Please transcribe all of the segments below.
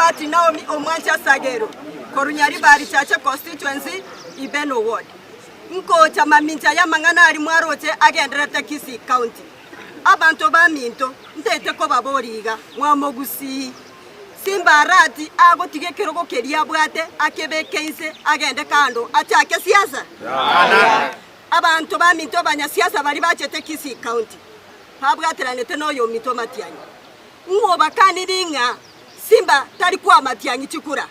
Bahati Naomi Omwancha Sagero korwa Nyaribari Chache Constituency, Ibeno Ward. Nkocha mamincha y'amang'ana aria mwaroche agendererete Kisii County. Abanto baminto, ntaete kobaboria iga, mwamogusii. Simba Arati agotiga ekerogo keria abwate akebeke inse agende kando achake siasa? Abanto baminto abanyasiasa baria bachete Kisii County babwateranete noyominto Matiang'i. Ng'o bakaniri ng'a Simba tari koa Matiang'i chikura?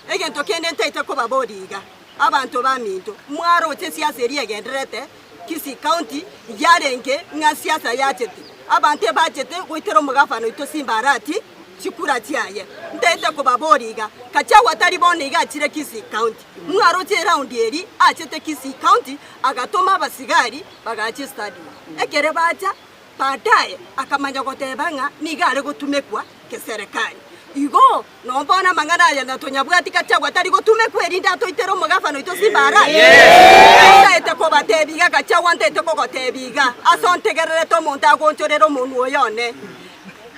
Egento kende ntaete kobaboria iga, abanto baminto, mwaroche esiasa eria egendererete Kisii County yarenge ng'a siasa yachete. Abanto ebachete goitera omogafana oito Simba Arati chikura chiaye. Ntaete kobaboria iga, Gachagua tari bono iga achire Kisii County. Mwaroche eraundi eri achete Kisii County agatoma abasigari bagacha estadium. Ekere bacha baadaye akamanya goteba ng'a nigo are gotumekwa keserekari. Igo nonya bono amang'ana aya natonyabwati Gachagua tari gotumekwa erinde atoitere omogafana oito Simba Arati. Ntaete kobatebia iga Gachagua ntaete kogotebia iga ase ontegererete omonto agonchorera omonwa oyo one.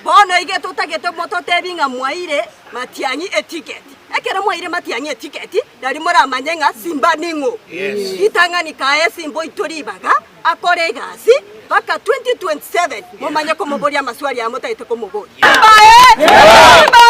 Bono iga totagete mototebie ng'a mwaire Matiang'i etiketi. Ekero mwaire Matiang'i etiketi, nario moramanye ng'a Simba ning'o. Ritang'ani kae Simba oito ribaga akore egasi mpaka 2027 momanye komoboria amaswali aya motagete komoboria. Simba aye! Simba!